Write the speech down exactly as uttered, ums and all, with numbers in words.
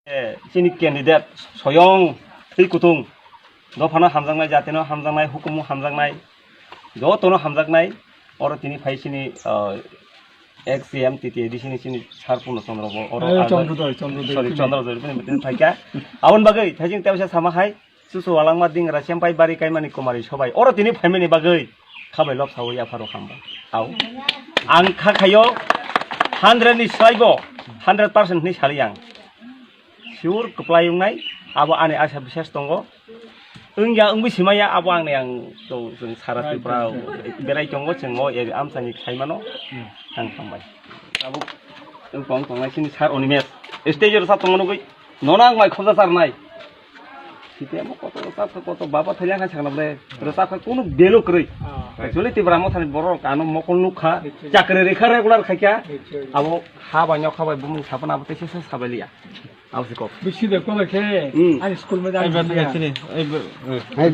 Eh, chini candidate soyong thwi kutung, dophano hamjaknai, jatino hamjaknai, hukumu hamjaknai, jotono hamjaknai. Oro tini phai chini, ah, ex C M T T A D C ni chini sir Purno Chandra bo oro Eh, agoi, Chandrodoi, Chandrodoi, sorry, tini. Chandrodoi bini tini phaikha. Aboni bagwi thaijing tebsa sama hai, susu walangma ding ra sempai bari kaimani kumari sobai. Oro tini phaimani bagwi khabai lok sawi apharo hamba. Au. Ang kha khayo hundred ni swlaibo hundred percent ni sali ang. Sure kwplai wngnai, abo ani asa bisas tongo. Wngya, wngwi simaya, abo angni ang to, chwng sara Tripura berai tongo, chwng o area amchaini khlaimano, ang hambai. Abo wng tong tongnai chini sir Animesh. Stage o rwchap tongma nugwi, nono ang mai khobja charnai. Sitiyamo koto rwchap kha, koto baba thailang hai sakna bre. Rwchap kha kunu belo kwrwi. Actually Tipra Mothani borok ano mokol nukha, chakri rikha regular khaikha. Abo ha bai nyokha bai bumung sapana abo teisa se sabai liya. Abo se kok. Bisi de kono khe, hmm, ani school me dan. Ai, ba, sini. Ai, ba, eh.